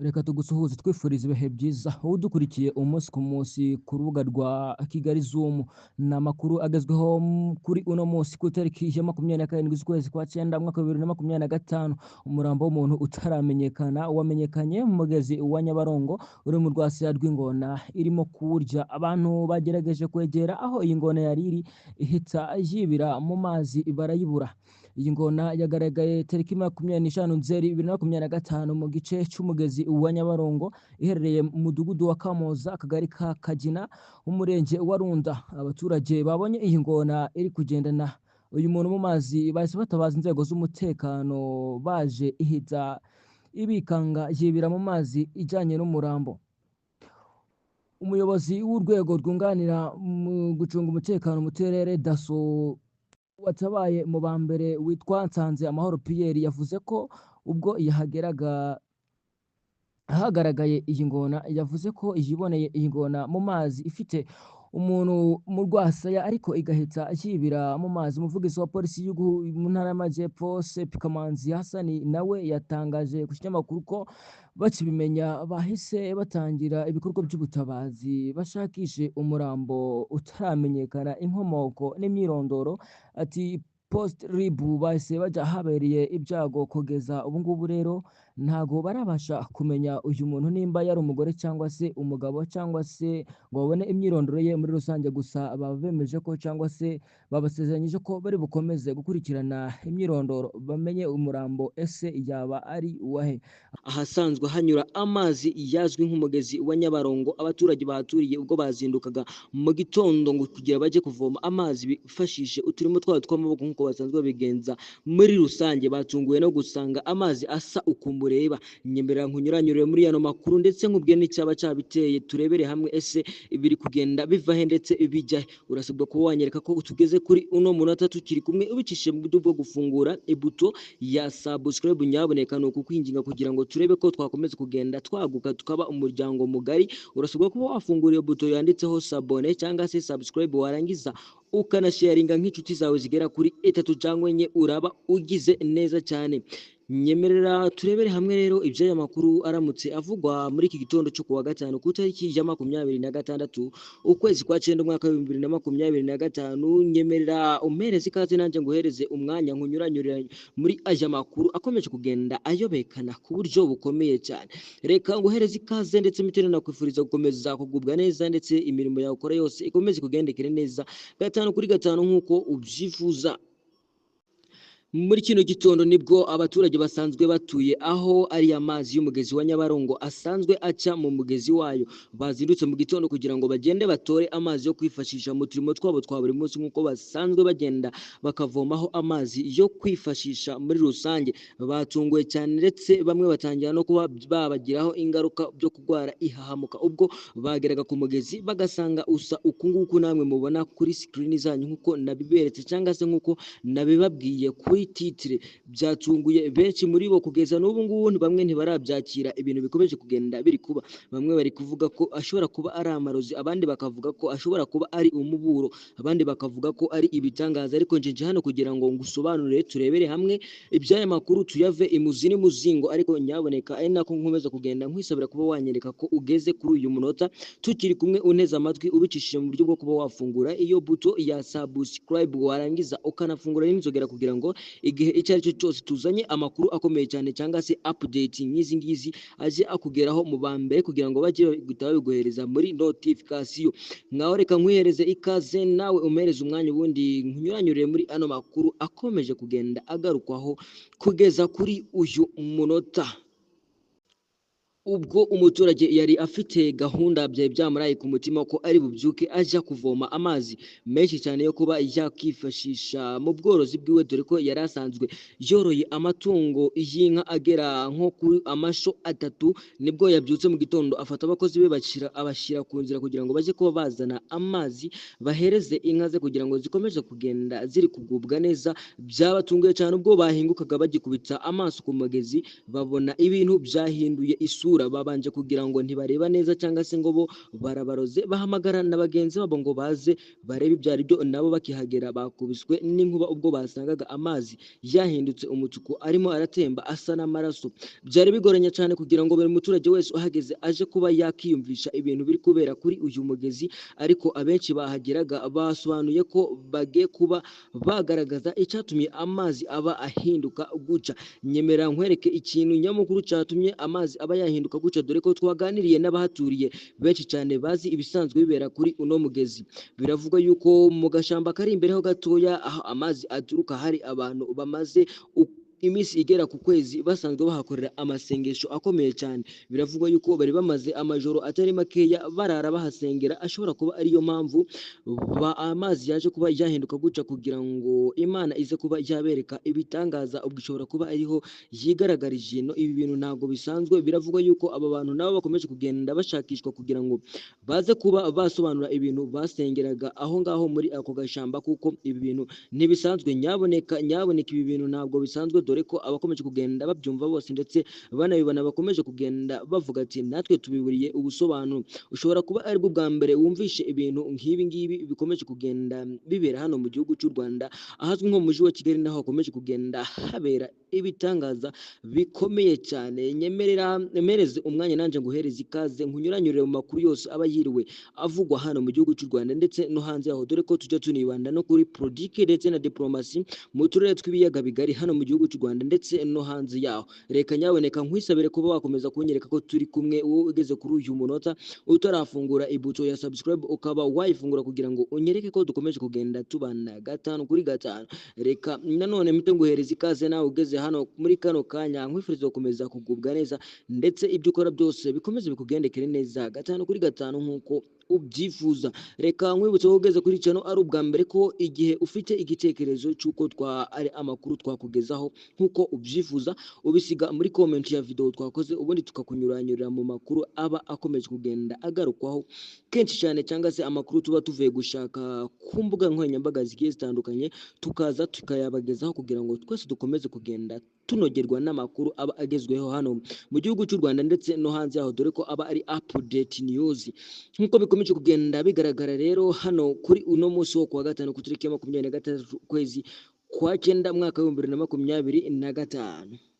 Reka tugusuhuze twifuriza ibihe byiza wowe udukurikiye umunsi ku munsi ku rubuga rwa Kigali Zoom. Ni amakuru agezweho kuri uno munsi ku itariki ya 27 z'ukwezi kwa cyenda, umwaka wa 2025. Umurambo w'umuntu utaramenyekana wamenyekanye mu mugezi wa Nyabarongo uri mu rwasaya rw'ingona irimo kuwurya. Abantu bagerageje kwegera aho iyi ngona yari iri, ihita yibira mu mazi barayibura. Iyi ngona yagaragaye tariki 25 Nzeri 2025 mu gice cy'umugezi wa Nyabarongo iherereye mu mudugudu wa Kamoza, akagari ka Kagina, umurenge wa Runda. Abaturage babonye iyi ngona iri kugendana uyu muntu mu mazi bahise batabaza inzego z'umutekano, baje ihita ibikanga yibira mu mazi ijyanye n'umurambo. Umuyobozi w'urwego rwunganira mu gucunga umutekano mu turere, DASSO, watabaye mu ba mbere witwa Nsanze Amahoro Pierre, yavuze ko ubwo yahageraga ahagaragaye iyi ngona, yavuze ko yiboneye iyi ngona mu mazi ifite umuntu mu rwasaya ariko igahita yibira mu mazi. Umuvugizi wa polisi y'igihugu mu ntara y'Amajyepfo, CP Kamanzi Hasani, nawe yatangaje ku kinyamakuru ko bakibimenya bahise batangira ibikorwa by'ubutabazi bashakishe umurambo utaramenyekana inkomoko n'imyirondoro. Ati post RIB bahise bajya ahabereye ibyago, kugeza ubu ngubu rero ntago barabasha kumenya uyu muntu nimba yari umugore cyangwa se umugabo cyangwa se ngo babone imyirondoro ye muri rusange. Gusa baba bemeje ko cyangwa se babasezeranyije ko bari bukomeze gukurikirana imyirondoro bamenye umurambo ese yaba ari uwahe. Ahasanzwe hanyura amazi yazwi nk'umugezi wa Nyabarongo, abaturage bahaturiye ubwo bazindukaga mu gitondo ngo kugira bajye kuvoma amazi bifashishe uturimo twabo tw'amaboko nk'uko basanzwe babigenza muri rusange, batunguwe no gusanga amazi asa uku mureba. Nyemerera nkunyuranyurire muri ano makuru ndetse nkubwiye n'icyaba cyabiteye, turebere hamwe ese biri kugenda biva he ndetse bijya he. Urasabwa kuba wanyereka ko tugeze kuri uno munota tukiri kumwe ubicishije mu buryo bwo gufungura ibuto ya subscribe. Nyaboneka ni ukukwinginga kugira ngo turebe ko twakomeza kugenda twaguka tukaba umuryango mugari. Urasabwa kuba wafungura iyo buto yanditseho s'abonner cyangwa se subscribe, warangiza ukanasharinga nk'inshuti zawe zigera kuri eshatu cyangwa enye, uraba ugize neza cyane. Nyemerera turebere hamwe rero iby'aya makuru aramutse avugwa muri iki gitondo cyo kuwa gatanu ku itariki ya 26 ukwezi kwa cyenda, umwaka wa 2025. Nyemerera umpereze ikaze nanjye nguhereze umwanya nkunyuranyurira muri aya makuru akomeje kugenda ayobekana ku buryo bukomeye cyane. Reka nguhereze ikaze ndetse mitene nakwifuriza gukomeza kugubwa neza ndetse imirimo yawe ukora yose ikomeze kugendekere neza gatanu kuri gatanu nk'uko ubyifuza. Muri kino gitondo nibwo abaturage basanzwe batuye aho ariya mazi y'umugezi wa Nyabarongo asanzwe aca mu mugezi wayo bazindutse mu gitondo kugira ngo bagende batore amazi yo kwifashisha mu turimo twabo twa buri munsi nk'uko basanzwe bagenda bakavomaho amazi yo kwifashisha muri rusange. Batunguwe cyane ndetse bamwe batangira no kuba babagiraho ingaruka byo kurwara ihahamuka ubwo bageraga ku mugezi bagasanga usa uku nguku namwe mubona kuri sikirini zanyu nk'uko nabiberetse cyangwa se nk'uko nabibabwiye kuri titire. Byatunguye benshi muri bo, kugeza n'ubu ngubu bamwe ntibarabyakira ibintu bikomeje kugenda biri kuba. Bamwe bari kuvuga ko ashobora kuba ari amarozi, abandi bakavuga ko ashobora kuba ari umuburo, abandi bakavuga ko ari ibitangaza. Ariko nje hano kugira ngo ngusobanurire, turebere hamwe iby'aya makuru, tuyave imuzi n'umuzingo. Ariko nyaboneka ari nako nkomeza kugenda nkwisabira kuba wanyereka ko ugeze kuri uyu munota tukiri kumwe, unteze amatwi ubicishije mu buryo bwo kuba wafungura iyo buto ya subscribe, warangiza ukanafungura n'inzogera kugira ngo igihe icyo ari cyo cyose tuzanye amakuru akomeye cyane cyangwa se update nk'izi ngizi aje akugeraho mu ba mbere kugira ngo bajye guhita babiguhereza muri notification. Ngaho reka nkwihereze ikaze nawe umpereze umwanya, ubundi nkunyuranyurire muri ano makuru akomeje kugenda agarukwaho kugeza kuri uyu munota. Ubwo umuturage yari afite gahunda, byari byamuraye ku mutima ko ari bubyuke ajya kuvoma amazi menshi cyane yo kuba yakifashisha mu bworozi bwiwe, dore ko yari asanzwe yoroye amatungo y'inka agera nko kuri amasho atatu. Nibwo yabyutse mu gitondo afata abakozi be bashyira abashyira ku nzira kugira ngo bajye kuba bazana amazi bahereze inka ze kugira ngo zikomeze kugenda ziri kugubwa neza. Byabatunguye cyane ubwo bahingukaga bagikubita amaso ku mugezi babona ibintu byahinduye isura. ruhurura babanje kugira ngo ntibareba neza cyangwa se ngo bo barabaroze, bahamagara na bagenzi babo ngo baze barebe ibyo ari byo, nabo bakihagera bakubiswe n'inkuba ubwo basangaga amazi yahindutse umutuku arimo aratemba asa n'amaraso. Byari bigoranye cyane kugira ngo buri muturage wese uhageze aje kuba yakiyumvisha ibintu biri kubera kuri uyu mugezi, ariko abenshi bahageraga basobanuye ko bagiye kuba bagaragaza icyatumye amazi aba ahinduka guca. Nyemera nkwereke ikintu nyamukuru cyatumye amazi aba yahinduka guca, dore ko twaganiriye n'abahaturiye benshi cyane bazi ibisanzwe bibera kuri uno mugezi. Biravugwa yuko mu gashamba kari imbere ho gatoya aho amazi aturuka hari abantu bamaze iminsi igera ku kwezi basanzwe bahakorera amasengesho akomeye cyane. Biravugwa yuko bari bamaze amajoro atari makeya barara bahasengera, ashobora kuba ariyo mpamvu amazi yaje kuba yahinduka guca, kugira ngo Imana ize kuba yabereka ibitangaza, ubwo ishobora kuba ariho yigaragarije. No ibi bintu ntabwo bisanzwe. Biravugwa yuko aba bantu nabo bakomeje kugenda bashakishwa kugira ngo baze kuba basobanura ibintu basengeraga aho ngaho muri ako gashamba, kuko ibi bintu ntibisanzwe. Nyaboneka nyaboneka, ibi bintu ntabwo bisanzwe, dore ko abakomeje kugenda babyumva bose ndetse banabibona bakomeje kugenda bavuga ati natwe tubiburiye ubusobanuro. Ushobora kuba aribwo bwa mbere wumvishe ibintu nk'ibi ngibi bikomeje kugenda bibera hano mu gihugu cy'u Rwanda, ahazwi nko mu mujyi wa Kigali, naho hakomeje kugenda habera ibitangaza bikomeye cyane. Nyemerera nemereze umwanya nanjye nguhereze ikaze, nkunyuranyurire mu makuru yose aba yiriwe avugwa hano mu gihugu cy'u Rwanda ndetse no hanze yaho, dore ko tujya tunibanda no kuri politiki ndetse na diplomasi mu turere tw'ibiyaga bigari hano mu gihugu cy'u Rwanda ndetse no hanze yaho. Reka nyaboneka nkwisabire kuba wakomeza kunyereka ko turi kumwe, wowe ugeze kuri uyu munota utarafungura ibuto ya subscribe ukaba wayifungura kugira ngo unyereke ko dukomeje kugenda tubana 5 kuri 5. Reka nanone mpite nguhereza ikaze nawe ugeze hano muri kano kanya, nkwifuriza gukomeza kugubwa neza ndetse ibyo ukora byose bikomeze bikugendekere neza 5 kuri 5 nk'uko ubyifuza. Reka nkwibutse wowe ugeze kuri channel ari ubwa mbere ko igihe ufite igitekerezo cy'uko ari amakuru twakugezaho nk'uko ubyifuza, ubisiga muri comment ya video twakoze, ubundi tukakunyuranyurira mu makuru aba akomeje kugenda agarukwaho kenshi cyane, cyangwa se amakuru tuba tuvuye gushaka ku mbuga nkoranyambaga zigiye zitandukanye, tukaza tukayabagezaho kugira ngo twese dukomeze kugenda tunogerwa n'amakuru aba agezweho hano mu gihugu cy'u Rwanda ndetse no hanze yaho, dore ko aba ari update news. Nk'uko bikomeje kugenda bigaragara rero hano kuri uno munsi wo kuwa gatanu ku tariki ya 26 ukwezi kwa 9 mwaka wa 2025.